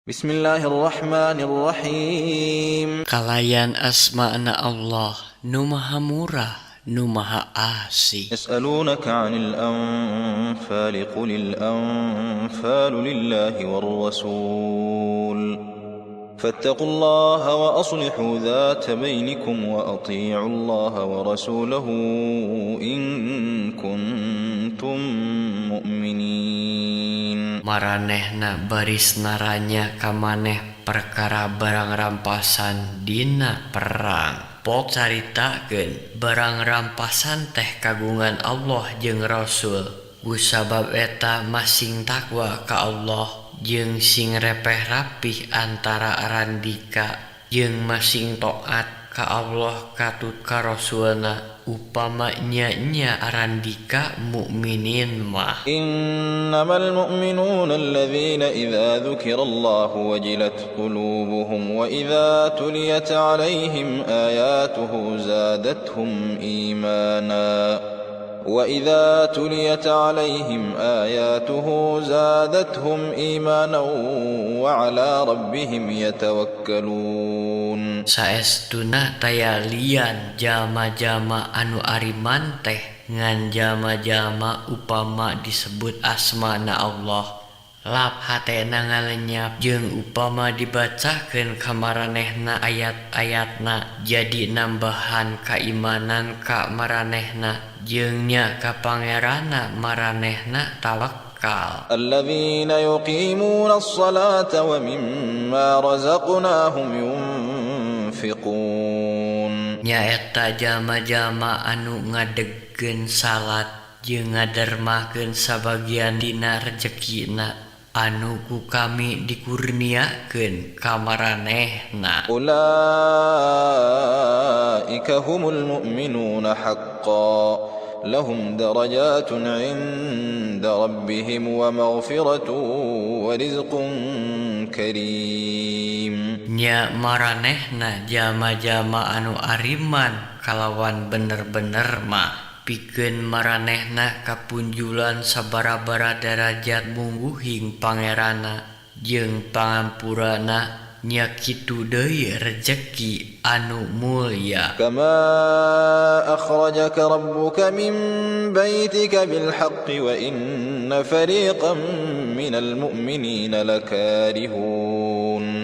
Bismillahirrahmanirrahim. Kalayan asmana Allah nu maha murah nu maha asih. يسألونك عن الأنفال قل الأنفال لله والرسول فاتقوا الله وأصلحوا ذات بينكم وأطيعوا الله ورسوله إن كنتم مؤمنين. Maranehna baris naranya ka maneh perkara barang rampasan dina perang. Pok caritakeun barang rampasan teh kagungan Allah jeung Rasul. Kusabab eta masing takwa ka Allah jeung sing repeh rapih antara randika jeung masing taat ka Allah katut ka Rasulna upama nya-nya arandika mukminin mah. إنما المؤمنون الذين إذا ذكر الله وجلت قلوبهم وإذا تليت عليهم آياته زادتهم إيمانا وإذا تليت عليهم آياته زادتهم إيمانا وعلى ربهم يتوكلون. Saestuna taya lian jalma-jalma anu ariman teh ngan jalma-jalma upama disebut asmana Allah lap hatena ngalenyap jeung upama dibacakeun ka maranehna ayat-ayatna jadi nambahan kaimanan ka maranehna jeung nya ka Pangeranna maranehna tawakal. الذين يقيمون الصلاة ومما رزقناهم ينفقون. Nyaeta jalma-jalma anu ngadegkeun salat jeung ngadermakeun sabagian dina rejekina anu ku kami dikurniakeun ka maranehna. أولئك هم المؤمنون حقا لهم درجات عند ربهم ومغفرة ورزق كريم. Nya maranehna jalma-jalma anu ariman kalawan bener-bener mah pikeun maranehna kapunjulan sabara-bara darajat mungguhing Pangeranna jeung pangampurana nya kitu deui rejeki anu mulya. كما أخرجك ربك من بيتك بالحق وإن فريقا من المؤمنين لكارهون.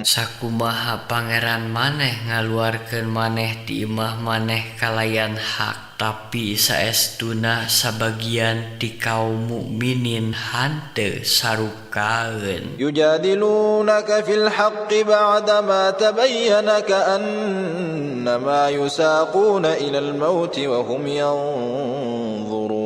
Sakumaha Pangeran maneh ngaluarkeun maneh ti imah maneh kalayan hak, tapi saestuna sabagian ti kaum mukminin hanteu sarukaeun. يجادلونك في الحق بعدما تبين كأنما يساقون إلى الموت وهم ينظرون.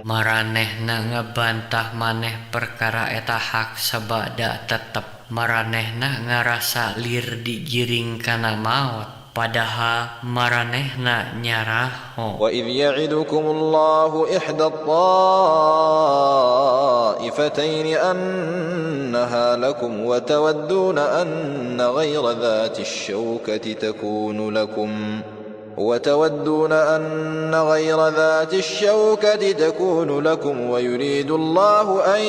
Maranehna ngabantah maneh perkara eta hak sabada tetep maranehna ngarasa lir digiring kana maot padahal maranehna nyaraho. وإذ يعدكم الله إحدى الطائفتين أنها لكم وتودون أن غير ذات الشوكة تكون لكم وتودون أن غير ذات الشوكة تكون لكم ويريد الله أن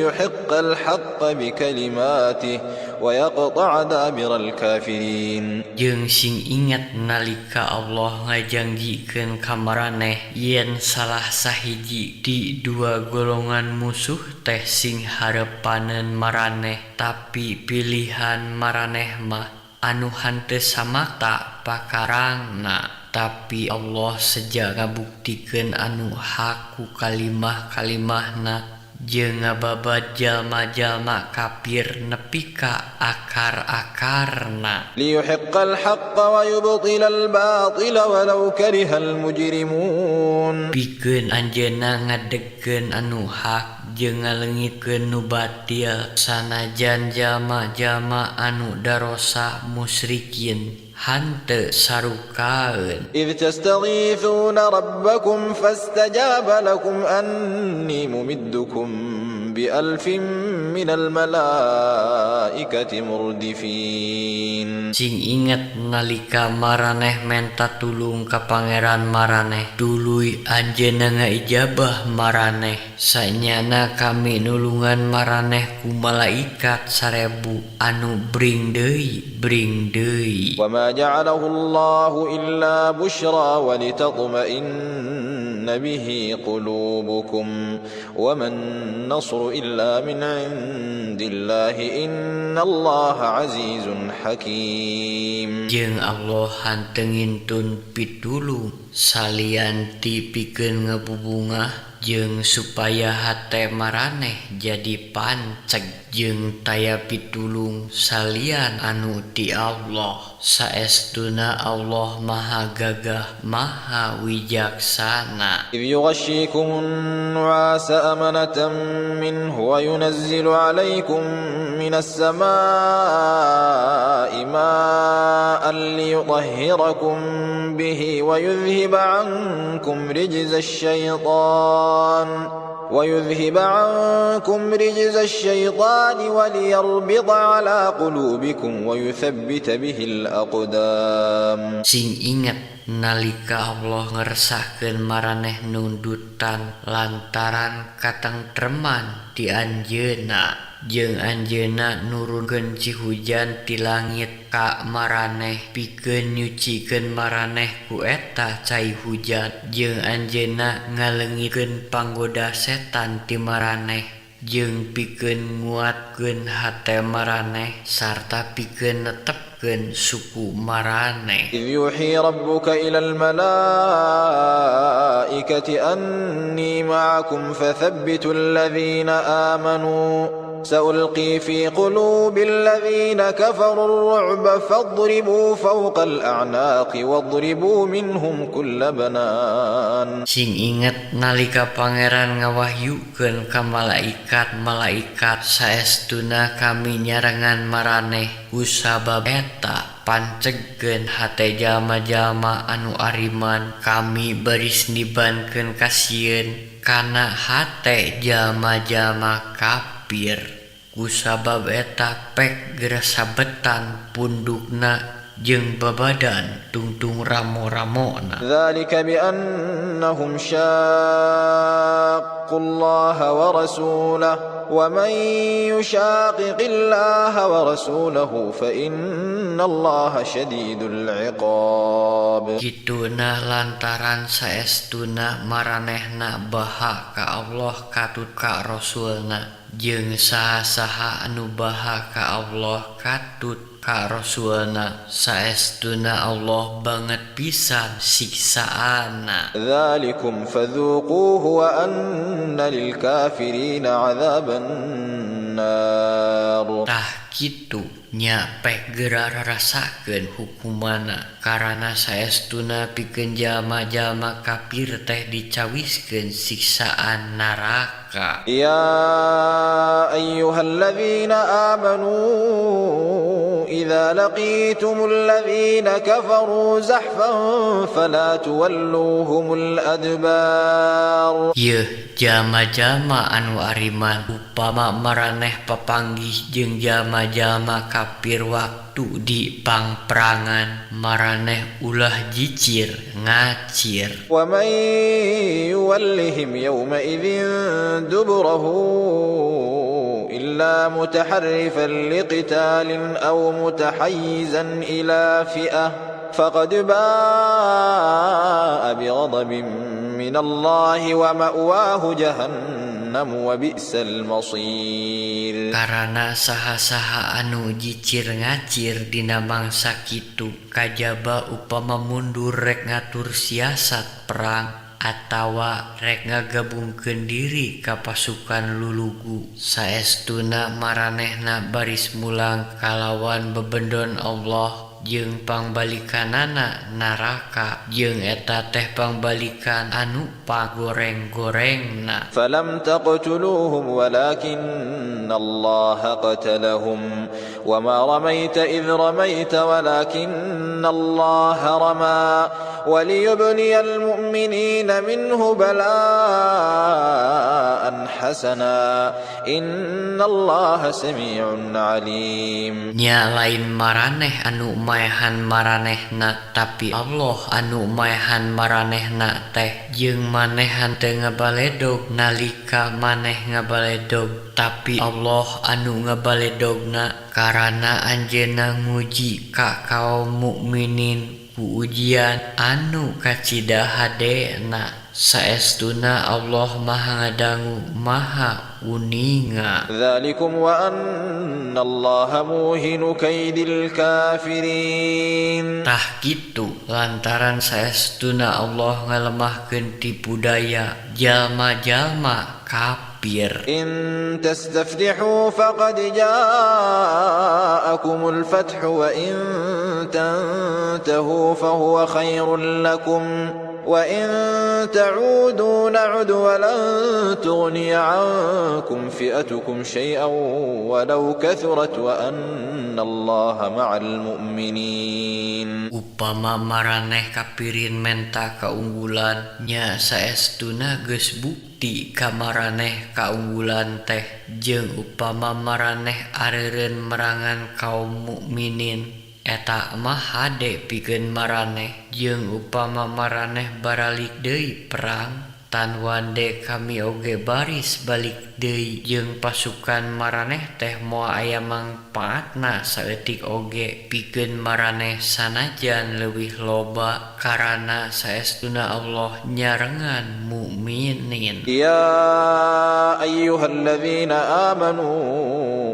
يحق الحق بكلماته ويقطع دابر الكافرين. Jeung sing inget nalika Allah ngajangjikeun ka maraneh yen salah sahiji ti dua golongan musuh teh sing hareupaneun maraneh, tapi pilihan maraneh mah anu hanteu samakta pakarangna, tapi Allah seja ngabuktikeun anu hak ku kalimah-kalimahna jeung ngababad jalma-jalma kafir nepi ka akar-akarna. ليحق الحق ويبطل الباطل ولو كره المجرمون. Pikeun anjeunna ngadegkeun anu hak jeung ngaleungitkeun nu batil sanajan jalma-jalma anu darosa musyrikin hanteu sarukaeun. إذ تستغيثون ربكم فاستجاب لكم أني ممدكم بألف من الملائكة مردفين. Sing inget nalika maraneh menta tulung ka Pangeran maraneh, tuluy anjeunna ngaijabah maraneh. Sanyana kami nulungan maraneh ku malaikat 1000 anu bring deui bring deui. وما جعله الله إلا بشرى ولتطمئن به قلوبكم وما النصر إلا من عند الله إن الله عزيز حكيم. Jeung Allah henteu ngintun pitulung salian ti pikeun ngabubungah jeung supaya hate maraneh jadi panceg, jeung taya pitulung salian anu ti Allah. Saestuna Allah maha gagah maha wijaksana. إذ يغشيكم النعاس أمنة منه وينزل عليكم من السماء ماء ليطهركم به ويذهب عنكم رجز الشيطان وليربط على قلوبكم ويثبت به الأقدام. Sing inget nalika Allah ngersahkeun maraneh nundutan lantaran katengtreman ti anjeunna, jeung anjeunna nurunkeun cihujan ti langit ka maraneh pikeun nyucikeun maraneh ku eta cai hujan, jeung anjeunna ngaleungitkeun panggoda setan ti maraneh, jeung pikeun nguatkeun hate maraneh sarta pikeun netepkeun suku maraneh. إذ يوحي ربك إلى الملائكة أني معكم فثبتوا الذين آمنوا سألقي في قلوب الذين كفروا الرعب فاضربوا فوق الأعناق واضربوا منهم كل بنان. Sing inget nalika Pangeran ngawahyukeun ka malaikat-malaikat, saestuna kami nyarengan maraneh kusabab eta pancegkeun hate jalma-jalma anu ariman, kami baris nibankeun kasieun kana hate jalma-jalma kafir. Kusabab eta pek geura sabetan pundukna jeung babadan tungtung ramo-ramona. ذلك بأنهم شاقوا الله ورسوله ومن يشاقق الله ورسوله فإن الله شديد العقاب. Kituna lantaran saestuna maranehna baha ka Allah katut ka Rasulna, jeung saha-saha anu baha ka Allah katut ka Rasulna, saestuna Allah banget pisan siksaana. ذلكم فذوقوه وأن للكافرين عذاب النار. Tah kitu nya pek geura rarasakeun hukumana, karana saestuna pikeun jalma-jalma kafir teh dicawiskeun siksaan neraka. يا أيها الذين آمنوا إذا لقيتم الذين كفروا زحفا فلا تولوهم الأدبار. Yeuh jalma-jalma anu ariman, upama maraneh papanggih jeung jalma-jalma kafir waktu di pangperangan, maraneh ulah jicir ngacir. ومن يولهم يومئذ دبره إلا متحرفا لقتال أو متحيزا إلى فئة فقد باء بغضب من الله ومأواه جهنم وبئس المصير. Karana saha-saha anu jicir ngacir dina mangsa kitu, kajaba upama mundur rek ngatur siasat perang atawa rek ngagabungkeun diri ka pasukan lulugu, saestuna maranehna baris mulang kalawan bebendon Allah jeung pangbalikanana neraka, jeung eta teh pangbalikan anu pagoreng-gorengna. فلم تقتلوهم ولكن الله قتلهم وما رميت إذ رميت ولكن الله رمى وليبلي المؤمنين منه بلاء حسنا إن الله سميع عليم. Nya lain maraneh anu maehan maranehna tapi Allah anu maehan maranehna teh jeung manehan teu ngabaledog nalika maneh ngabaledog tapi Allah anu ngabaledogna karana anjeunna nguji ka kaum mukminin ku ujian anu kacida hadena. Saestuna Allah maha ngadangu maha uninga. Dzalikum wa annallaha muhinu kaidil kafirin. Tah kitu lantaran saestuna Allah ngalemahkeun tipu daya jalma-jalma kafir. In tastaftihu faqad ja'akumul fathu wa in tantahu fahuwa khairul lakum wa in ta'udu na'ud wa lan tughni 'ankum fi'atukum syai'an walau kathurat wa anna Allaha ma'al mu'minin. Upama maraneh kapirin menta kaunggulan nya saestuna geus bukti ka maraneh kaunggulan teh jeung upama maraneh areureun merangan kaum mukminin eta mah hade pikeun maraneh jeung upama maraneh baralik deui perang tan wande kami oge baris balik deui jeung pasukan maraneh teh moal aya mangpaatna saeutik oge pikeun maraneh sanajan leuwih loba karana saestuna Allah nyarengan mukminin. Ya ayyuhalladzina amanu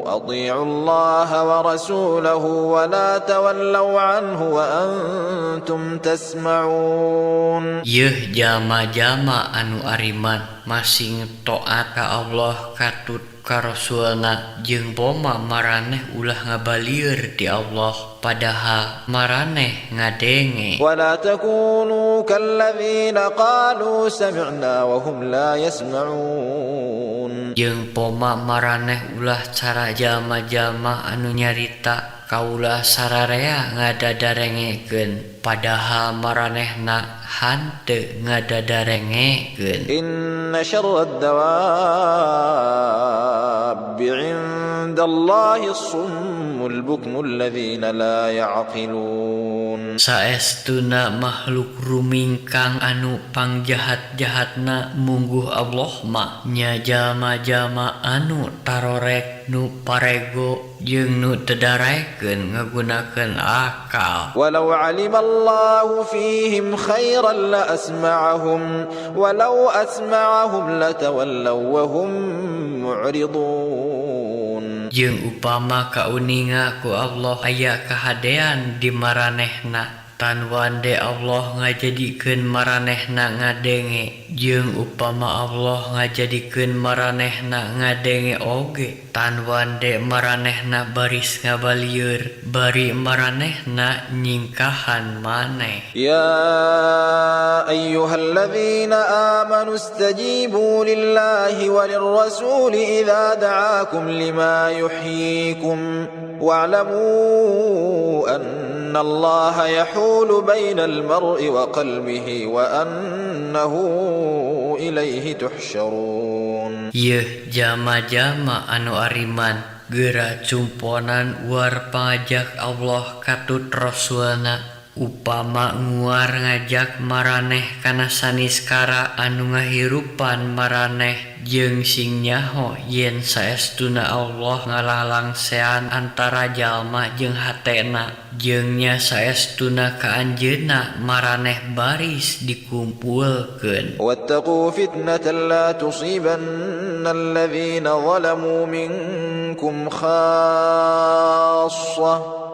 atii'u Allah wa rasulahu wa la tawallaw anhu wa antum tasma'un. Yeuh jalma-jalma anu ariman masing taat ka Allah katut ka Rasulna jeung poma maraneh ulah ngabalieur ti Allah padahal maraneh ngadenge. Wala takunu kalladzina qalu sami'na wa hum la yasma'un. Jeung poma maraneh ulah cara jalma-jalma anu nyarita kaula sararea ngadadarengekeun padahal maranehna hanteu ngadadarengekeun. Inna syarrad dawabi 'indallahi as-summul bukmul ladzina la ya'qilun. Saestuna makhluk rumingkang anu pangjahat-jahatna mungguh Allah mah nya jalma-jalma anu tarorek nu parego jeung nu teu daraekeun ngagunakeun akal. Walau alimallahu fihim khairan la asma'ahum walau asma'ahum latawallaw wa hum mu'ridun. Jeung upama kauninga ku Allah aya kahadean di maranehna tan wande Allah ngajadikeun maranehna ngadenge jeung upama Allah ngajadikeun maranehna ngadenge oge tan wande maranehna baris ngabalieur bari maranehna nyingkahan maneh. Ya ayyuhalladzina amanu istajibu lillahi walirrasuli idza da'akum lima yuhyikum wa'lamu anna Allaha yahulu bainal mar'i wa qalbihi wa annahu ilaihi tuhsyarun. Yeuh jalma-jalma anu ariman geura cumponan uar pangajak Allah katut Rasulna upama nguar ngajak maraneh kana saniskara anu ngahirupan maraneh jeung sing nyaho yen saestuna Allah ngalalangsean antara jalma jeung hatena jeung nya saestuna ka anjeunna maraneh baris dikumpulkeun. Wattaqu fitnatan la tusibanna alladzina zalamu minkum khassah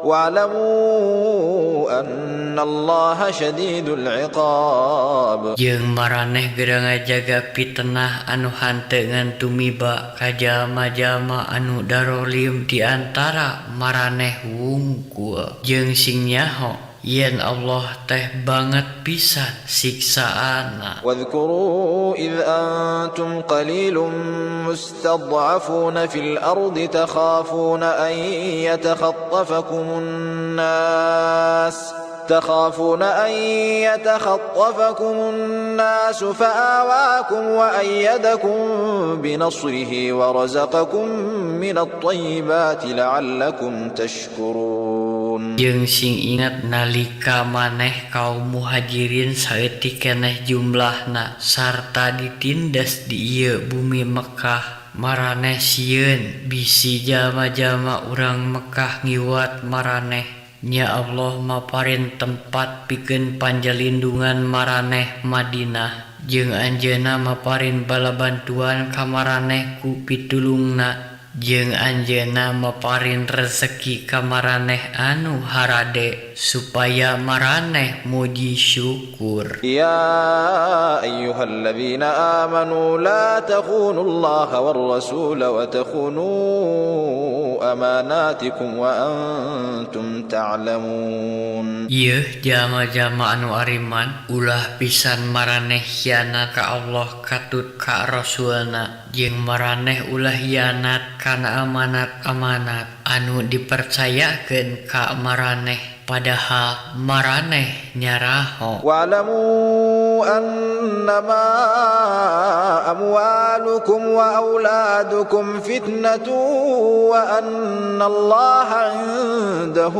wa'lamu anna Allaha syadidul 'iqab. Jeung maraneh geura ngajaga fitnah anu hanteu ngan tumiba ka jalma-jalma anu darolim di antara maraneh wungkul jeung sing nyaho yen Allah teh banget pisan siksaana. Wadhkuru idh antum qalilun mustad'afuna fil ardi takhafuna an yatakhattafakumun nas تخافون أن يتخطفكم الناس فآواكم وأيدكم بنصره ورزقكم من الطيبات لعلكم تشكرون. Jeung sing inget nalika maneh kaum muhajirin saeutik keneh jumlahna sarta ditindas di ieu bumi Mekah, maraneh sieun bisi jalma-jalma urang Mekah ngiwat maraneh. Nya Allah maparin tempat pikeun panjalindungan maraneh, Madinah, jeung Anjeunna maparin bala bantuan ka maraneh ku pitulungna, jeung Anjeunna maparin rezeki ka maraneh anu harade supaya maraneh muji syukur. يا أيها الذين آمنوا لا تخونوا الله والرسول وتخونوا أماناتكم وأنتم تعلمون. Yeuh jalma-jalma anu ariman, ulah pisan maraneh hianat ka Allah katut ka Rasulna, jeung maraneh ulah hianat kana amanat-amanat anu dipercayakeun ka maraneh padahal maraneh nyaraho. واعلموا أنما أموالكم وأولادكم فتنة وأن الله عنده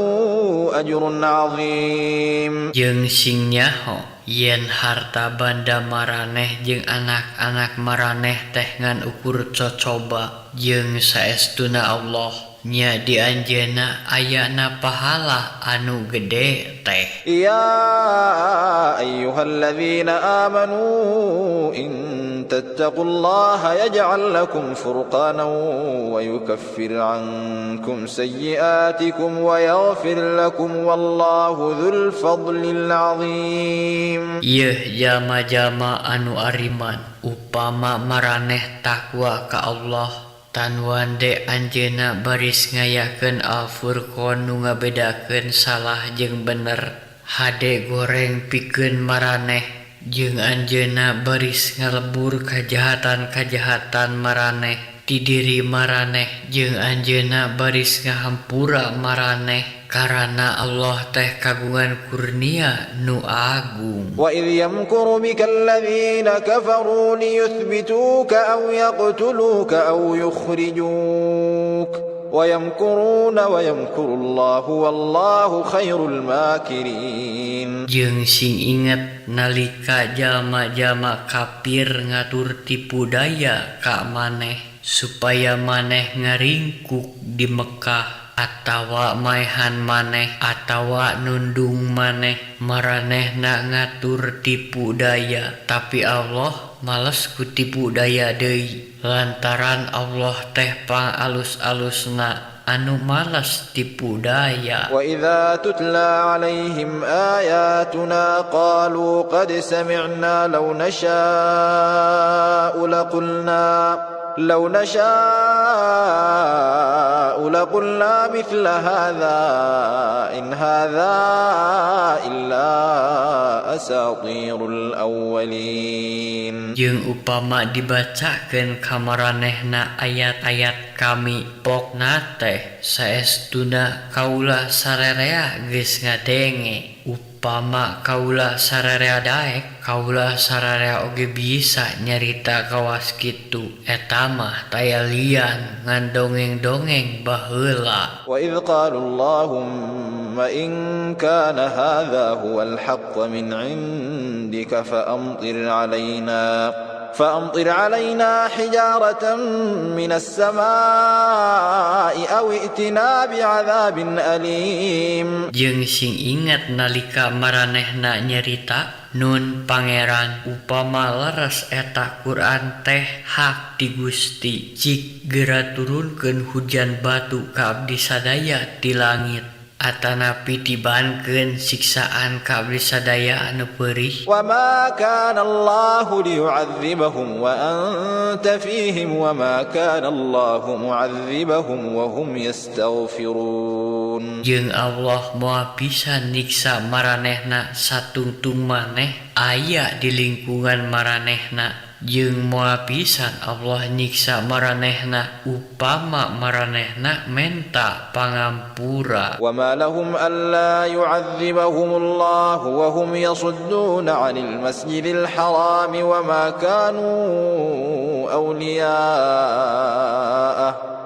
أجر عظيم. Jeung sing nyaho yen harta banda maraneh jeung anak-anak maraneh teh ngan ukur cocoba, jeung saestuna Allah nya di Anjeunna ayana pahala anu gede teh. يا أيها الذين آمنوا إن تتقوا الله يجعل لكم فرقانا ويكفر عنكم سيئاتكم ويغفر لكم والله ذو الفضل العظيم. Yeuh jalma-jalma anu ariman, upama maraneh takwa ka Allah, tanwande Anjeunna baris ngayakeun Al-Furqan nu ngabedakeun salah jeung bener, hade goreng pikeun maraneh, jeung Anjeunna baris ngalebur kajahatan-kajahatan maraneh ti diri maraneh, jeung Anjeunna baris ngahampura maraneh karana Allah teh kagungan kurnia nu agung. وإذ يمكر بك الذين كفروا ليثبتوك أو يقتلوك أو يخرجوك ويمكرون ويمكر الله والله خير الماكرين. Jeung sing inget nalika jalma-jalma kafir ngatur tipu daya ka maneh supaya maneh ngaringkuk di Mekah atawa maehan maneh atawa nundung maneh. Maranehna ngatur tipu daya, tapi Allah males ku tipu daya deui, lantaran Allah teh pang alus-alusna anu males tipu daya. وإذا تتلى عليهم آياتنا قالوا قد سمعنا لو نشاء لقلنا مثل هذا إن هذا إلا أساطير الأولين. Jeung upama dibacakeun ka maranehna ayat-ayat kami, pokna teh saestuna kaula sarerea geus ngadenge. Upama kaula sararea daek, kaula sararea oge bisa nyarita kawas kitu. Eta mah taya lian ngan dongeng-dongeng baheula. وإذ قالوا اللهم إن كان هذا هو الحق من عندك فأمطر علينا حجارة من السماء أو ائتنا بعذاب أليم. Jeung sing inget nalika maranehna nyarita, "Nun Pangeran, upama leres eta Quran teh hak ti Gusti, cik geura turunkeun hujan batu ka abdi sadaya ti langit atanapi tibankeun siksaan ka abdi sadaya anu peurih." وما كان الله ليعذبهم وأنت فيهم وما كان الله معذبهم وهم يستغفرون. Jeung Allah moal bisa nyiksa maranehna satungtung maneh aya di lingkungan maranehna, Jeung moal pisan Allah nyiksa maranehna upama maranehna menta pangampura. Wa ma lahum alla yu'adzibahumullahu wa hum yasudduna 'anil masjidil harami wa ma kanu awliya'ah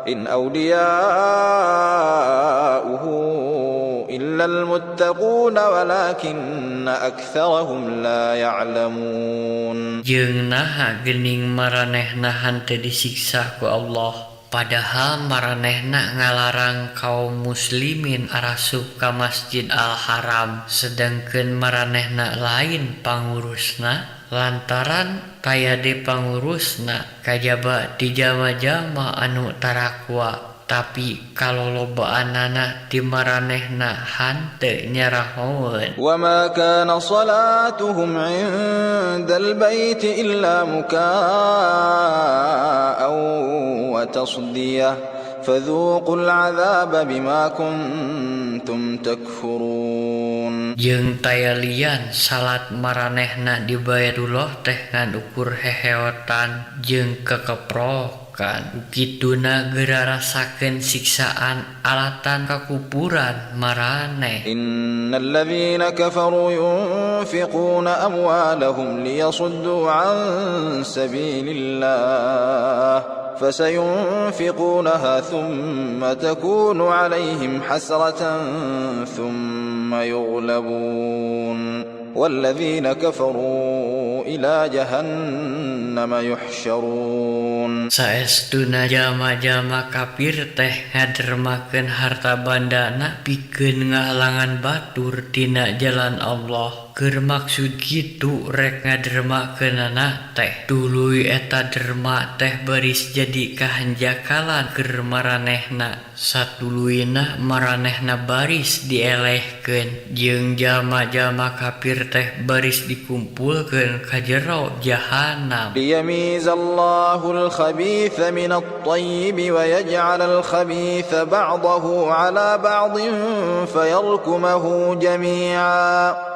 in awliya'uhu illa al-muttaquna walakinna aktsarahum la ya'lamun. Jeung naha geuning maranehna henteu disiksa ku Allah, padahal maranehna ngalarang kaum muslimin arasup ka Masjid Al-Haram, sedangkeun maranehna lain pangurusna. Lantaran taya de pangurusna kajaba ti jalma-jalma anu tarakwa, tapi kalolobaanana ti maranehna henteu nyarahoeun. Wa ma kana salatuhum 'indal baiti illa mukaa'an wa tasdiyah fadzuqul 'adzaba bima kuntum takfurun. Jeung taya lian salat maranehna di Baitullah teh ngan ukur heheotan jeung kekeprokan. Ukituna geura rasakeun siksaan alatan kakupuran maraneh. Innal ladzina kafaru yunfiquna amwalahum liyasuddu 'an sabilillah فسينفقونها ثم تكون عليهم حسرة ثم يغلبون والذين كفروا إلى جهنم يحشرون. Saestuna jalma-jalma kafir teh ngadermakeun harta bandana pikeun ngahalangan batur tina jalan Allah. Keur maksud kitu rek ngadermakeunana teh tuluy eta derma teh baris jadi kahanjakalan keur maranehna. Satuluyna maranehna baris dielehkeun jeung jalma-jalma kafir teh baris dikumpulkeun ka jero jahanam. Liyamizallahu al-khabitha min at-tayyib wa yaj'al al-khabitha ba'dahu 'ala ba'din fayarkumahu jami'an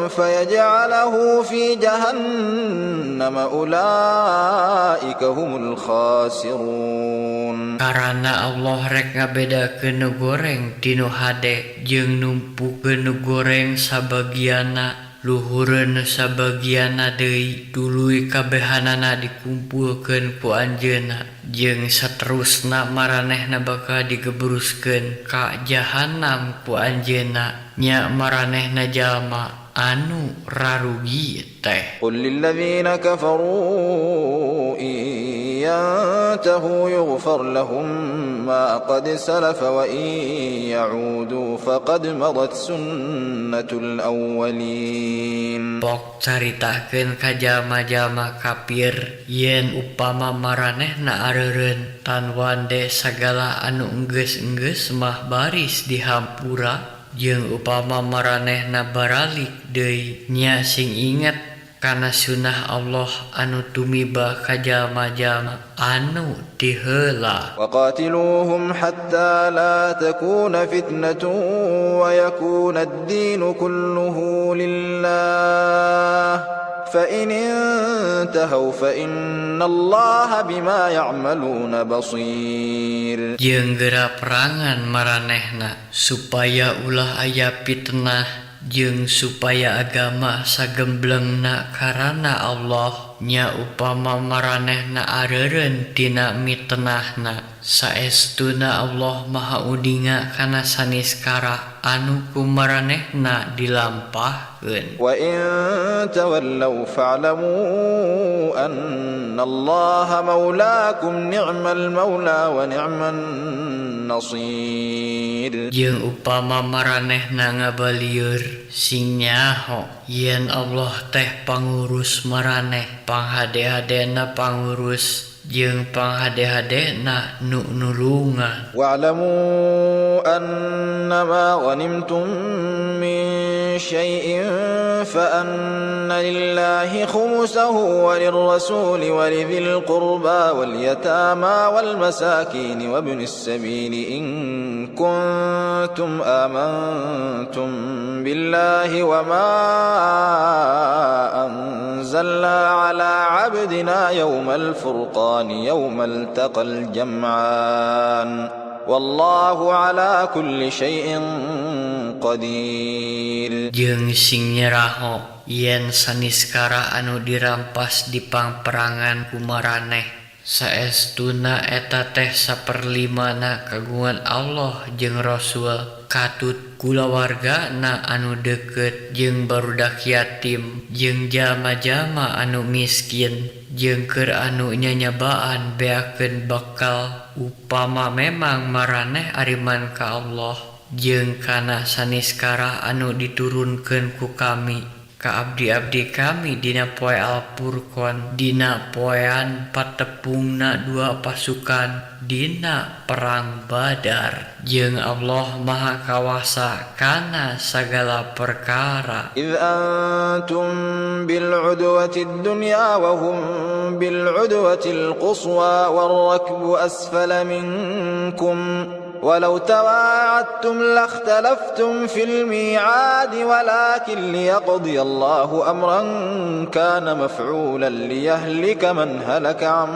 fayaj'aluhu fi jahannam ulaika humul khasirun. Karana Allah rek ngabedakeun nu goreng ti nu hade jeung numpukeun nu goreng sabagianna luhureun sabagianna deui, tuluy kabehanana dikumpulkeun ku anjeunna jeung saterusna maranehna bakal digebruskeun ka jahanam ku anjeunna. Nya maranehna jalma anu rarugi teh. Qul lil ladzina kafaru in yantahu yughfar lahum ma qad salafa wa in ya'udu faqad madat sunnatul awwalin. Pok caritakeun ka jalma-jalma kafir yen upama maranehna areureun tan wande sagala anu enggeus-enggeus mah baris dihampura, jeung upama maranehna baralik deui nya sing inget kana sunah Allah anu tumiba ka jalma-jalma anu ti heula. Wa qatiluhum hatta la takuna fitnatun wa yakuna ad-dinu kulluhu lillah fa in intahaw fa innallaha bima ya'maluna basir. Jeung geura perangan maranehna supaya ulah aya fitnah jeung supaya agama sagemblengna karana Allah. Nya upama maranehna areureun tina mitenahna, saestuna Allah Maha Uninga kana saniskara anu ku maranehna dilampahkeun. Wa in tawallaw fa'lamu annallaha maulakum ni'mal maula wa ni'man nasir. Jeung upama maranehna ngabalieur sing nyaho yen Allah teh pangurus maraneh, panghade-hadena pangurus jeung panghade-hadena nu nulungan. Wa'lamu annama ghanimtum min syai'in fa anna lillahi khumsahu wa lirrasuli wa lidhil qurba wal yatama wal masakin wa ibnis sabili in kuntum amantum billahi wa ma نزلنا على عبدنا يوم الفرقان يوم التقى الجمعان والله على كل شيء قدير. Jeung sing nyeraho yen saniskara anu dirampas di pangperangan ku maraneh saestuna eta teh saperlimana kagungan Allah jeung Rasul katut kulawargana anu deukeut jeung barudak yatim jeung jalma-jalma anu miskin jeung keur anu nyanyabaan beakeun bekal upama memang maraneh ariman ka Allah jeung kana saniskara anu diturunkeun ku kami ka abdi-abdi kami dina poe Al-Furqan dina poean patepungna dua pasukan dina perang Badar jeung Allah Maha Kawasa kana sagala perkara. إذ أنتم بالعدوة الدنيا وهم بالعدوة القصوى والركب أسفل منكم ولو تواعدتم لاختلفتم في الميعاد ولكن ليقضي الله أمرا كان مفعولا ليهلك من هلك عن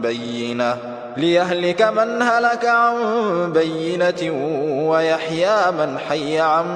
بينة ليهلك من هلك عن بينة ويحيى من حي عن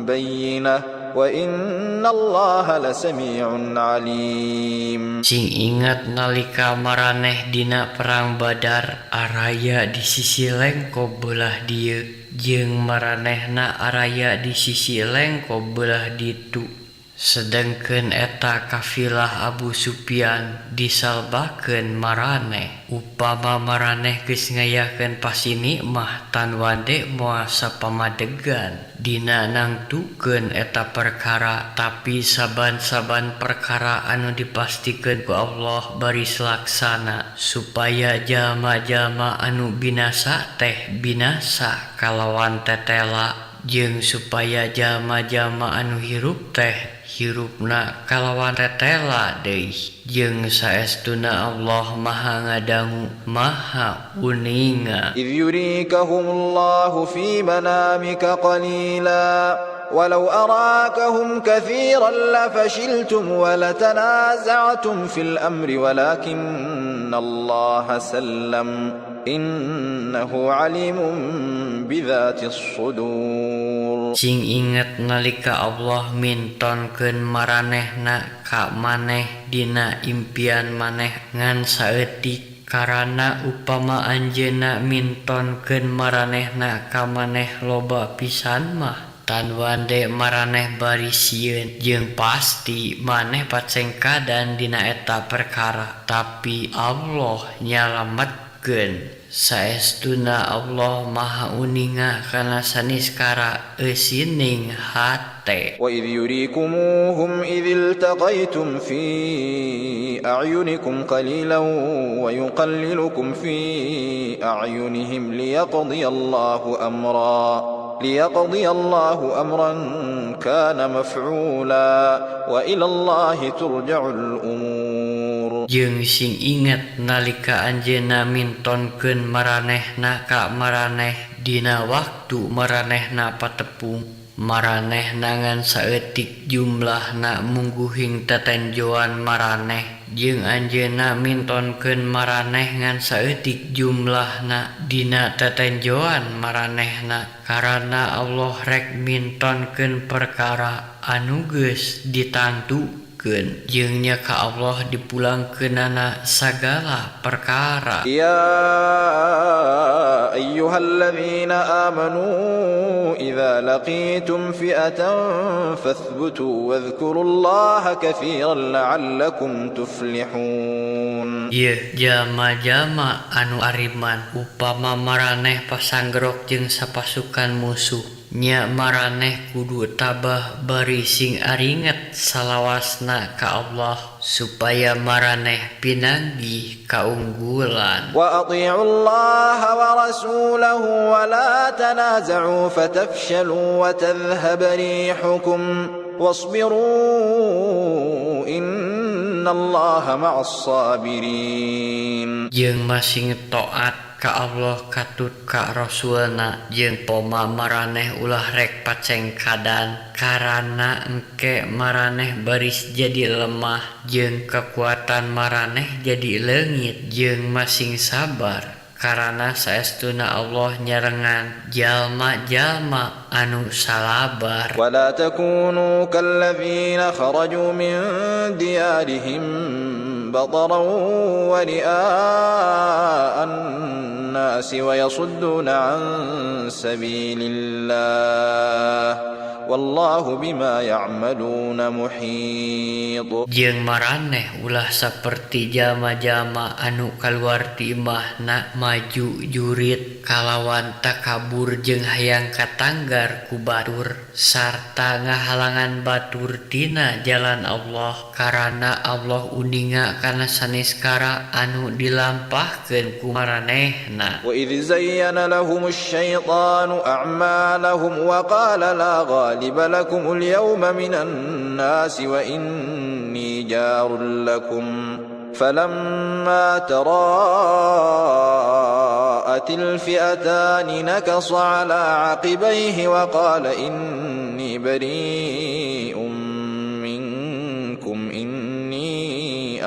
بينة وإن الله لسميع عليم. Sing ingat nalika maraneh dina perang Badar araya di sisi lengko beulah dieu jeung maranehna araya di sisi lengko beulah ditu, sedengkeun eta kafilah Abu Sufyan disalbakeun maraneh. Upama maraneh geus ngayakeun pasini mah tan wande moal sapamadegan dina nangtukeun eta perkara, tapi saban-saban perkara anu dipastikeun ku Allah baris laksana supaya jalma-jalma anu binasa teh binasa kalawan tetela jeung supaya jalma-jalma anu hirup teh hirupna kalawan tetela deui, jeung saestuna Allah Maha ngadangu Maha uninga. إذ يريكهم الله في منامك قليلا ولو أراكهم كثيرا لفشلتم ولتنازعتم في الأمر ولكن الله سلم إنه عليم بذات الصدور. Sing inget nalika Allah mintonkeun maranehna ka maneh dina impian maneh ngan saeutik, karana upama anjeunna mintonkeun maranehna ka maneh loba pisan mah tan wande maraneh bari sieun jeung pasti maneh pacengkadan dina eta perkara, tapi Allah nyalametkeun. Saestuna Allah Maha uninga kana saniskara eusining hate. وإذ يريكموهم إذ التقيتم في أعينكم قليلا ويقللكم في أعينهم ليقضي الله أمرا كان مفعولا وإلى الله ترجع الأمور. Jeung sing inget nalika anjeunna mintonkeun maranehna ka maraneh dina waktu maranehna patepung, maranehna ngan saeutik jumlahna mungguhing tetenjoan maraneh, jeung anjeunna mintonkeun maraneh ngan saeutik jumlahna dina tetenjoan maranehna, karana Allah rek mintonkeun perkara anu geus ditangtukeun jeung nya ka Allah dipulangkeunana sagala perkara. يا أيها الذين آمنوا إذا لقيتم فئة فاثبتوا واذكروا الله كثيرا لعلكم تفلحون. Ieu jalma-jalma anu ariman, upama maraneh pasanggrok jeung sapasukan musuh nya maraneh kudu tabah bari sing aringet salawasna ka Allah supaya maraneh pinanggih kaunggulan. وأطيعوا الله ورسوله ولا تنازعوا فتفشلوا وتذهب ريحكم واصبروا إن الله مع الصابرين. Jeung masing taat ka Allah katut ka Rasulna jeung poma maraneh ulah rek pacengkadan karana engke maraneh baris jadi lemah jeung kekuatan maraneh jadi leungit jeung masing sabar karana saestuna Allah nyarengan jalma-jalma anu salabar. Wala takunu kalladzina kharaju min diyarihim bataran wa ri'aan nasi wa yasudduna an sabilillah wallahu bima ya'maluna muhit. Jeung maraneh ulah saperti jalma-jalma anu kaluar ti imahna maju jurit kalawan takabur jeung hayang katanggar ku batur sarta ngahalangan batur tina jalan Allah karana Allah uninga kana saneskara anu dilampahkeun ku maranehna. Wa idz zayyana lahumusy syaitanu a'malahum wa qala la غالب لكم اليوم من الناس وإني جار لكم فلما تراءت الفئتان نكص على عقبيه وقال إني بريء منكم إني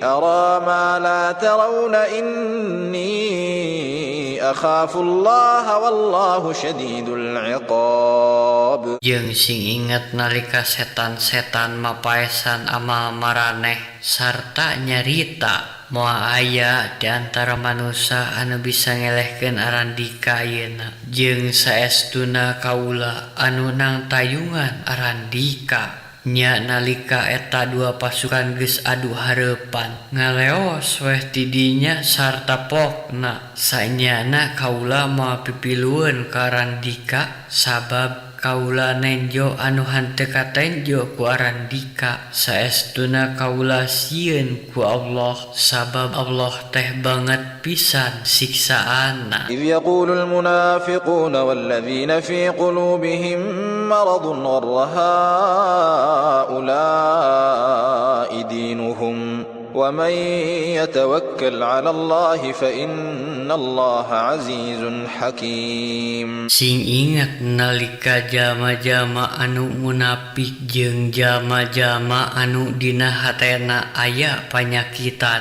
أرى ما لا ترون إني أخاف الله والله شديد العقاب. Jeung sing inget nalika setan-setan mapaesan amal maraneh sarta nyarita moal aya di antara manusia anu bisa ngelehkeun arandika ayeuna jeung saestuna kaula anu nang tayungan arandika. Nya nalika eta dua pasukan geus adu hareupan ngaleos weh ti dinya sarta pokna sanyana kaula moal pipilueun ka arandika sabab kaula nenjo anu henteu katenjo ku arandika saestuna kaula sieun ku Allah sabab Allah teh banget pisan siksaanna. Idz yaqulul munafiquna walladzina fi qulubihim maradun gharra haula'i dinuhum wa man yatawakkal 'ala Allahi fa innallaha 'azizun hakim. Sing ingat nalika jalma-jalma anu munafik jeung jalma-jalma anu dina hatena aya panyakitan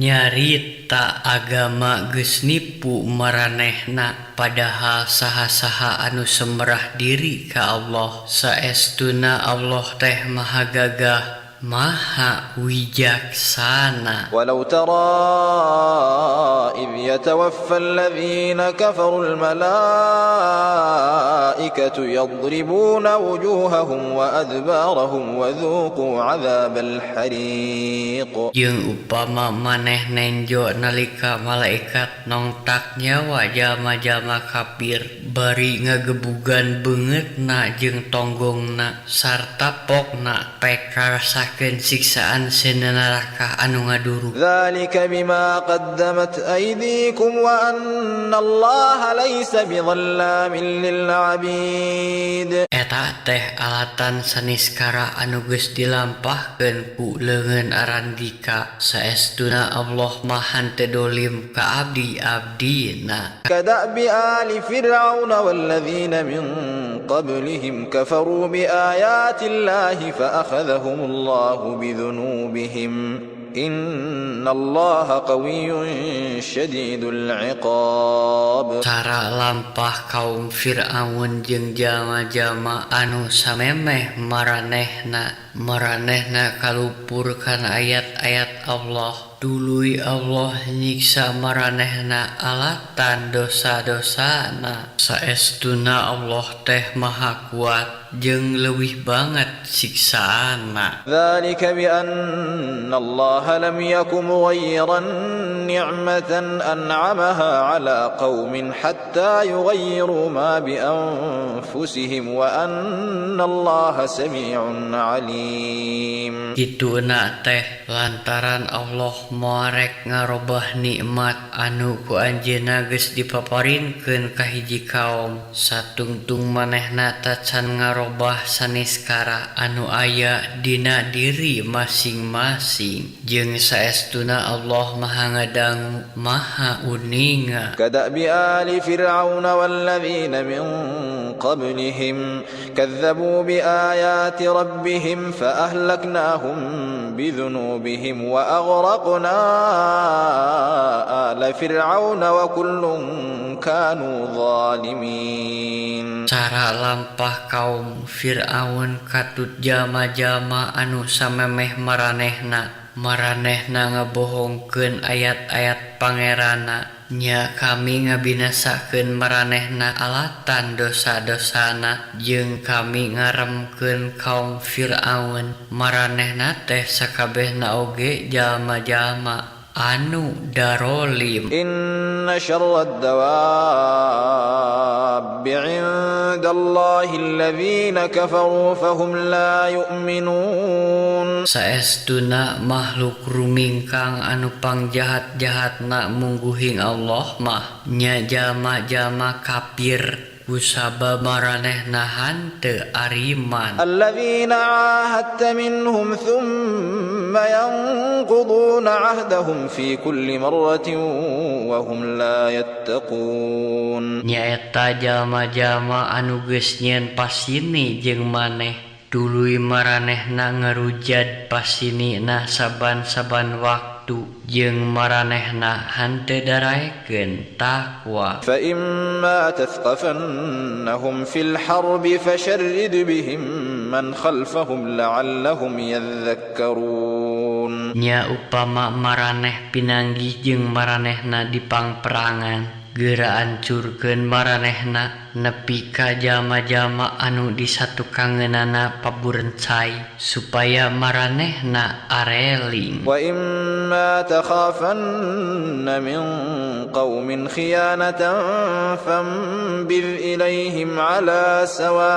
nyarita agama geus nipu maranehna padahal saha-saha anu semerah diri ka Allah saestuna Allah teh maha gagah maha wijaksana. Walau tara idh yatawaffa alladhina kafaru almalaikatu yadribuna wujuhahum wa adbarahum wa dhuqu 'adzabal hariq. Jeung upama maneh nenjo nalika malaikat nongtak nyawa jalma-jalma kafir bari ngagebugan beungeutna jeung tonggongna sarta pokna pek karasakeun siksaan seuneu neraka anu ngaduruk. Dzalika bima qaddamat aydikum wa anna Allaha laisa bidhallamin lil 'abid. Eta teh alatan saniskara anu geus dilampahkeun ku leungeun arandika saestuna Allah mah henteu dolim ka abdi-abdina. Kada'bi ali fir'auna walladzina min qablihim kafaru bi ayati Allahi fa akhadhahum Allahu bidzunubihim innallaha qawiyyun syadidul iqab. Cara lampah kaum Fir'aun jeung jalma-jalma anu samemeh maranehna kalupur kana ayat-ayat Allah tuluy Allah nyiksa maranehna alatan dosa-dosana saestuna Allah teh maha kuat jeung leuwih banget siksaana. Dzalika bi anna Allah lam yakum mughayyiran ni'matan an'amaha 'ala qaumin hatta yughayyiru ma bi anfusihim wa anna Allah samii'un 'alim. Kituna teh lantaran Allah moarek ngarobah nikmat anu ku anjeunna geus dipaparinkeun ka hiji kaum satungtung manehna tacan ngarobah saniskara anu aya dina diri masing-masing jeung saestuna Allah Maha Ngadangu Maha Uninga. Kada'bi ali fir'auna walladzina min qablihim kadzdzabu biayati rabbihim fa ahlaknahum bidzunubihim wa aghraqna ala fir'auna wa kullun kanu zalimin. Cara lampah kaum Fir'aun katut jalma-jalma anu samemeh maranehna maranehna ngabohongkeun ayat-ayat pangeranna nya kami ngabinasakeun maranehna alatan dosa-dosana jeung kami ngaremkeun kaum Fir'aun maranehna teh sakabehna oge jalma-jalma anu darolim. Inna syarrad dawabi 'indallahi alladzina kafaru fahum la yu'minun. Saestuna makhluk rumingkang anu pangjahat-jahatna mungguhing Allah mah nya jalma-jalma kafir kusabab maranehna hanteu ariman. Alladzina 'ahadta minhum thumma yanquduna 'ahdahum fi kulli marratin wa hum la yattaqun. Nyaeta jalma-jalma anu geus nyieun pasini jeung maneh tuluy maranehna ngarujad pasinina saban-saban waktu jeung maranehna hanteu daraekeun takwa. Fa imma tathqafannahum fil harbi fasharrid bihim man khalfahum la'allahum yadhakkarun. Nya upama maraneh pinanggih jeung maranehna di pangperangan geura ancurkeun maranehna nepi ka jalma-jalma anu disatukangeunana paburencai supaya maranehna areling. Wa imma takhafanna min qaumin khiyanatan fambidh ilaihim ala sawa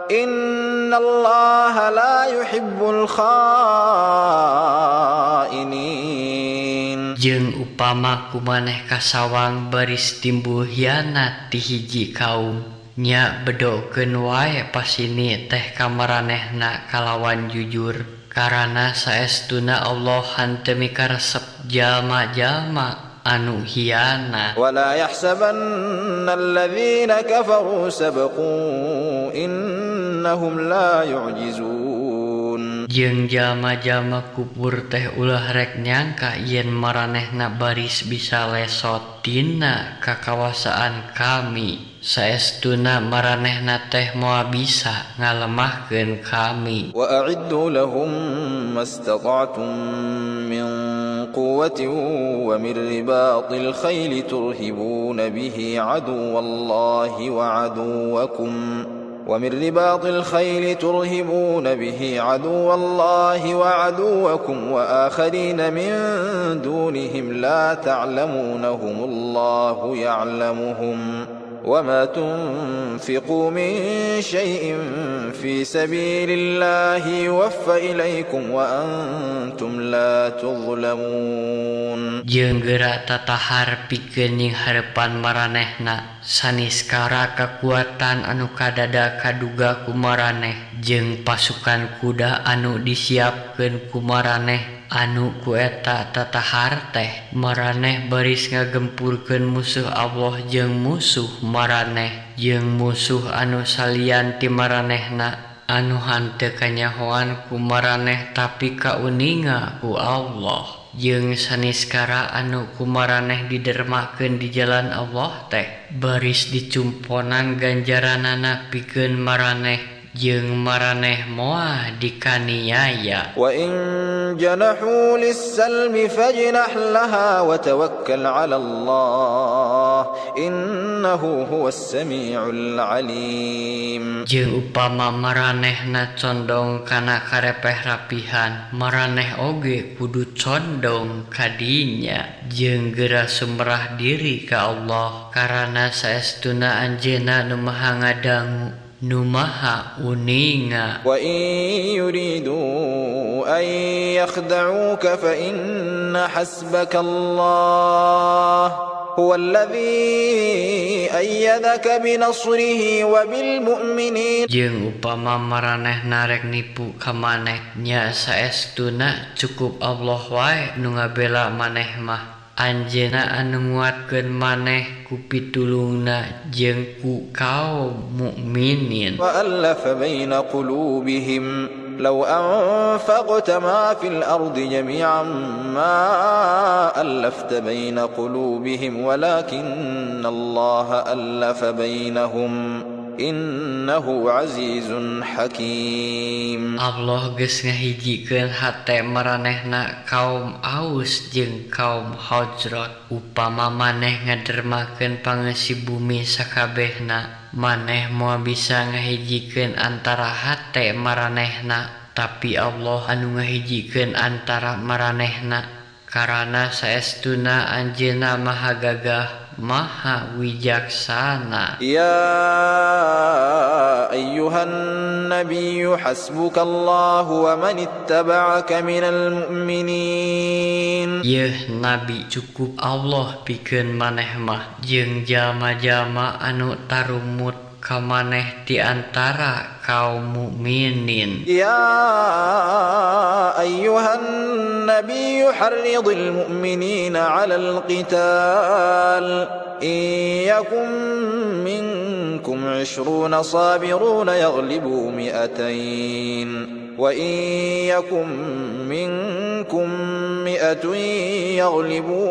innallaha la yuhibbul khainin. Jeung upama kumaneh kasawang baris timbul hianat ti hiji kaum nya bedokeun wae pasini teh ka maranehna kalawan jujur karana saestuna Allah hanteu mikaresep jalma-jalma anu hianat. Wala yahsabanna alladzina kafaru sabaqu innahum la yu'jizun. Jeung jalma-jalma kupur teh ulah rek nyangka yen maranehna baris bisa lesot tina kakawasaan kami saestuna maranehna teh moal bisa ngalemahkeun kami. Wa a'iddu lahum mastata'tum min quwwatin wa min ribatil khayli turhibuna bihi aduwallahi wa aduwakum wa min ribatil khayli turhibuna bihi aduwallahi wa aduwakum wa akharina min dunihim la ta'lamunahum Allahu ya'lamuhum wa ma tunfiqu min syai'in fi sabilillahi yuwaffa ilaikum wa antum la tuzlamun. Jeung geura tatahar pikeun nyingharepan maranehna saniskara kakuatan anu kadada kaduga ku maraneh jeung pasukan kuda anu disiapkeun ku maraneh anu ku eta tatahar teh maraneh baris ngagempurkeun musuh Allah jeung musuh maraneh jeung musuh anu salian ti maranehna anu hanteu kanyahoan ku maraneh tapi kauninga ku Allah jeung saniskara anu ku maraneh didermakeun di jalan Allah teh baris dicumponan ganjaranana pikeun maraneh jeung maraneh moal dikaniaya. Wa in janahu lis-salmi fajnah laha wa tawakkal 'ala Allah innahu huwas samiul 'alim. Jeung upama maranehna condong kana karepeh rapihan maraneh oge kudu condong kadinya jeung geura sumerah diri ka Allah karana saestuna anjeunna nu maha ngadangu nu maha uninga. Wa in yuridu an yakhda'uka fa inna hasbaka Allah huwa alladhi ayyadaka binasrihi wa bil mu'minin. Jeung upama maraneh narek nipu ka maneh nya saestuna cukup Allah wae nu ngabela maneh mah. Anjeunna anu nguatkeun maneh ku pitulungna jeung ku kaum mukminin. Wa allafa baina qulubihim law anfaqta ma fil ardi jami'an ma allafta baina qulubihim walakinna Allaha allafa bainahum innahu azizun hakim. Allah geus ngahijikeun hate maranehna kaum Aus jeung kaum Khazraj. Upama maneh ngadermakeun pangeusi bumi sakabehna, maneh moal bisa ngahijikeun antara hate maranehna, tapi Allah anu ngahijikeun antara maranehna. Karana saestuna anjeunna maha gagah maha wijaksana. Ya ayyuhan nabiyyu hasbukallahu wa man ittaba'aka minal mu'minin. Yeuh nabi, cukup Allah pikeun maneh mah jeung jalma-jalma anu tarumut ka maneh di antara kaum mukminin. Ya ayyuhan nabiyyu harridil mu'minina 'alal qital in yakum minkum 20 sabiruna yaghlibu 200 wa in yakum minkum 100 yaghlibu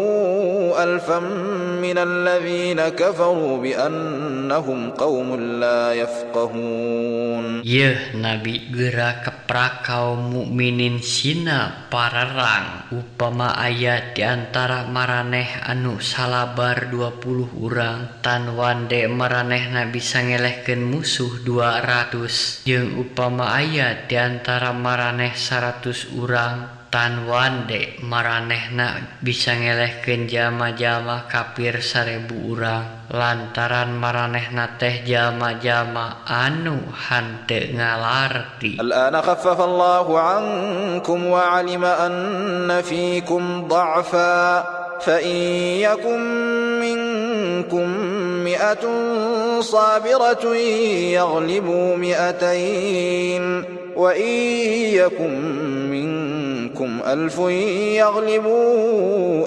1000 minal ladzina kafaru bi annahum qaumun la yafqahun. Yeuh nabi, geura keprak kaum mukminin sina parerang. Upama aya di antara maraneh anu salabar 20 urang, tan wande maranehna bisa ngelehkeun musuh 200. Jeung upama aya di antara maraneh 100 urang, tan wande maranehna bisa ngelehkeun jalma-jalma kafir 1000 urang, lantaran maranehna teh jalma-jalma anu henteu ngalarti. Al-ana khaffafa Allahu 'ankum wa 'alima anna fikum dha'fa fa in yakum minkum mi'atun sabiratun yaghlibu mi'atain wa in yakum minkum alfun yaghlibu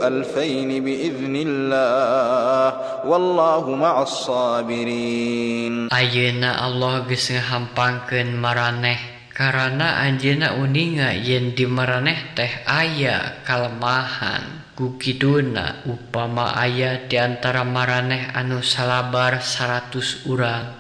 alfain biiznillah wallahu ma'as sabirin. Ayeuna Allah geus ngahampangkeun maraneh karana anjeunna uninga yen di maraneh teh aya kalemahan. Ku kituna upama aya di antara maraneh anu salabar 100 urang,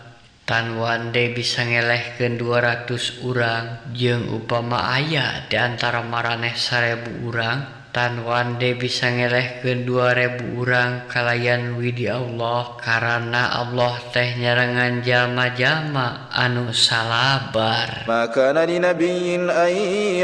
tan wande bisa ngelehkeun 200 urang. Jeung upama aya di antara maraneh 1000 urang, tan wande bisa ngelehkeun 2000 urang kalayan widi Allah, karana Allah teh nyarengan jalma-jalma anu salabar. Ma kana li nabiyyin an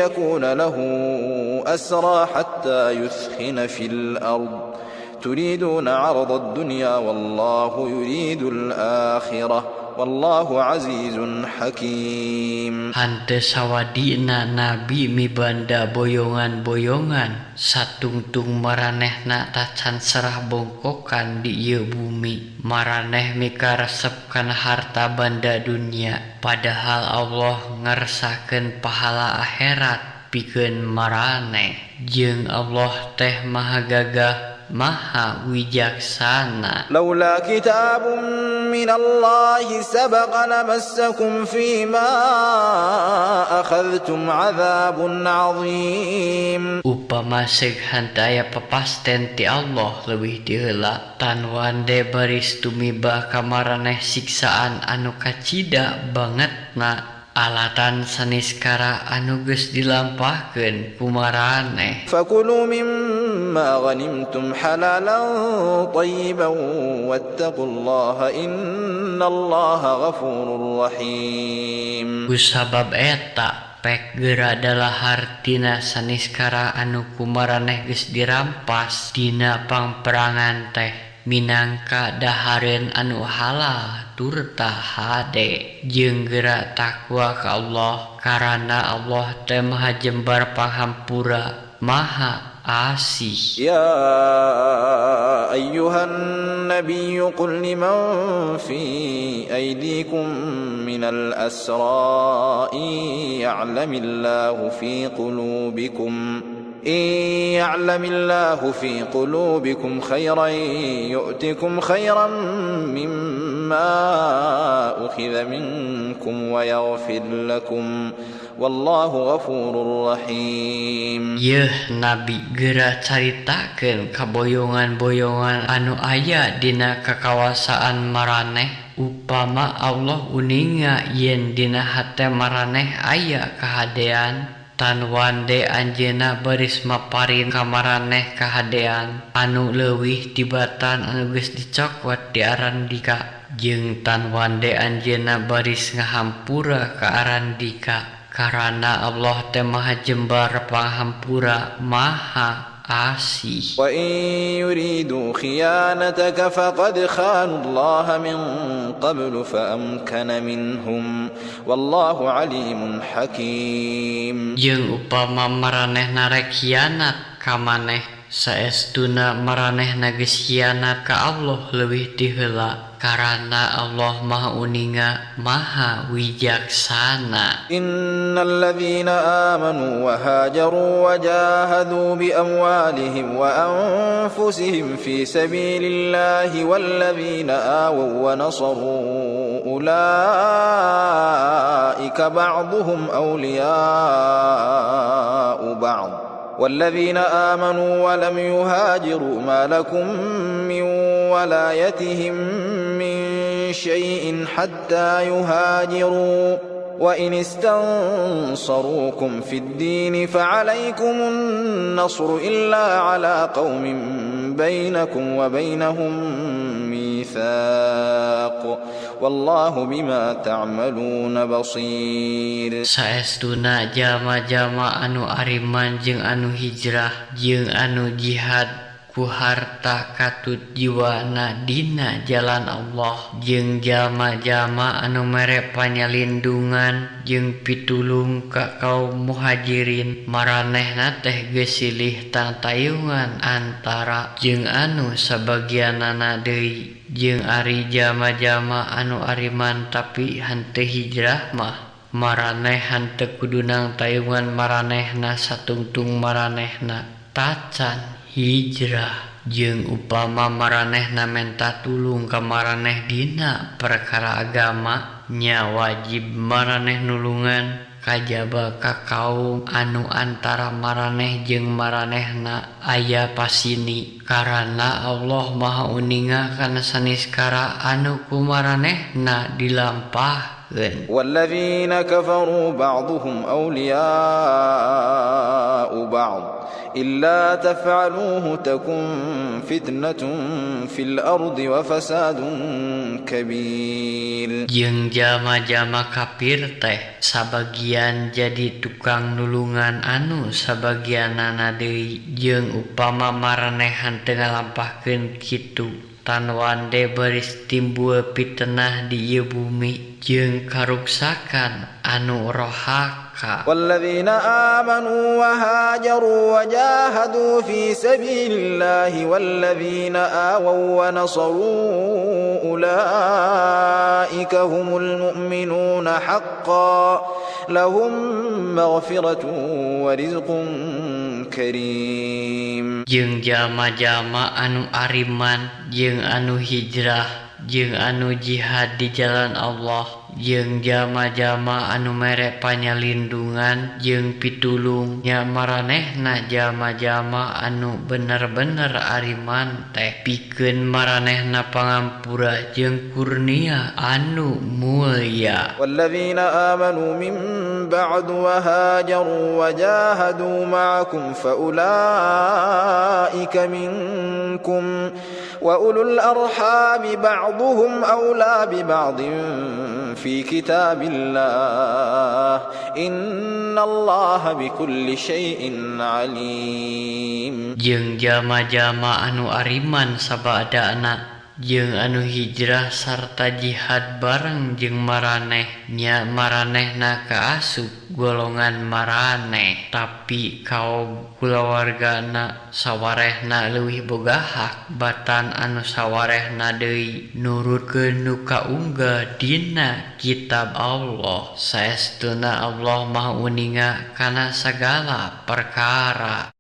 yakuna lahu asra hatta yuthkhina fil ard turiduna 'arada ad-dunya wallahu yuridul akhirah wallahu azizun hakim. Henteu sawadina nabi mibanda boyongan-boyongan satungtung maranehna tacan serah bongkokan di ieu bumi. Maraneh mikaresep kana harta banda dunia, padahal Allah ngersakeun pahala akhirat pikeun maraneh. Jeung Allah teh maha gagah maha wijaksana. Laula kitabun minallahi sabaqa lamassakum fima akhadhtum adzabun azim. Upama seug henteu aya papasten ti Allah leuwih ti heula, tan wande baris tumiba ka maraneh siksaan anu kacida bangetna alatan saniskara anu geus dilampahkeun ku maraneh. Fakulu mimma ghanimtum halalan thayyiban wattaqullaha innallaha ghafurur rahim. Ku sabab eta pek geura dalahar tina saniskara anu ku maraneh geus dirampas dina pangperangan teh. minangka dahareun anu halal turta hade jeung geura takwa ka Allah karana Allah teh Maha Jembar Panghampura Maha Asih. Ya ayyuhan nabiyyu qul liman fi aydikum minal asra ya'lamillahu fi qulubikum إن يعلم الله في قلوبكم خيرا يؤتكم خيرا مما أخذ منكم ويغفر لكم والله غفور رحيم. Yeuh Nabi geura caritakeun kaboyongan-boyongan anu aya dina kakawasaan maraneh upama Allah uninga yen dina hate maraneh aya kahadean tan wande anjeunna baris maparin ka maraneh kahadean anu leuwih tibatan anu geus dicokot di arandika jeung tan wande anjeunna baris ngahampura ka arandika karana Allah teh Maha Jembar Panghampura Maha Asih. Wa in yuridu khiyanataka faqad khanu Allah min qablu fa amkana minhum wallahu alimun hakim. Jeung upama maranehna rek khianat ka maneh saestuna maranehna geus khianat ka Allah leuwih ti heula karana Allah Maha Uninga Maha Wijaksana. Innal ladzina amanu wa hajaru wa jahadu bi amwalihim wa anfusihim fi sabilillahi wal ladzina awaw wa nasaru ulaika ba'dhuhum awliya'u ba'd. والذين آمنوا ولم يهاجروا ما لكم من ولايتهم من شيء حتى يهاجروا وإن استنصروكم في الدين فعليكم النصر إلا على قوم بينكم وبينهم ميثاق والله بما تعملون بصير. Saestuna jalma-jalma anu ariman jeung anu hijrah jeung anu jihad ku harta katut jiwana dina jalan Allah jeung jalma-jalma anu mere panyalindungan jeung pitulung ka kaum muhajirin maranehna teh geus silih tangtayungan antara jeung anu sabagianana deui jeung ari jalma-jalma anu ariman tapi henteu hijrah mah maraneh henteu kudu nangtayungan maranehna satungtung maranehna tacan hijrah jeung upama maranehna menta tulung ka maraneh dina perkara agama nya wajib maraneh nulungan kajaba ka kaum anu antara maraneh jeung maranehna aya pasini karana Allah Maha Uninga kana saniskara anu ku maranehna dilampahkeun. Walladzina kafaru ba'dhuhum awliya'u ba'd إلا تفعلوه تكن فتنة في الأرض وفساد كبير. Jeung jalma-jalma kafir teh sabagian jadi tukang nulungan anu sabagianana deui jeung upama maraneh henteu ngalampahkeun kitu tan wande baris timbul fitnah di ieu bumi jeung karuksakan anu rohaka. Walladzina amanu wa hajaru wa jahadu fi sabilillahi walladzina awaw wa nasaru ulaika humul mu'minuna haqqan lahum maghfiratun wa rizqun karim. Jeung jalma-jalma anu ariman jeung anu hijrah jeung anu jihad di jalan Allah jeung jalma-jalma anu mere panyalindungan jeung pitulung nya maranehna jalma-jalma anu bener-bener ariman teh pikeun maranehna pangampura jeung kurnia anu mulia. Walladzina amanu min ba'du wa hajaru wa jahadu ma'akum fa ulaika minkum wa ulul arhami ba'duhum awla bi ba'din في كتاب الله إن الله بكل شيء عليم. Jeung jalma-jalma anu ariman sabadana jeung anu hijrah sarta jihad bareng jeung maraneh nya maranehna kaasup golongan maraneh, tapi kaum kulawargana sawarehna leuwih boga hak batan anu sawarehna deui nurutkeun nu kaunggah dina kitab Allah. Saestuna Allah Maha Uninga kana sagala perkara.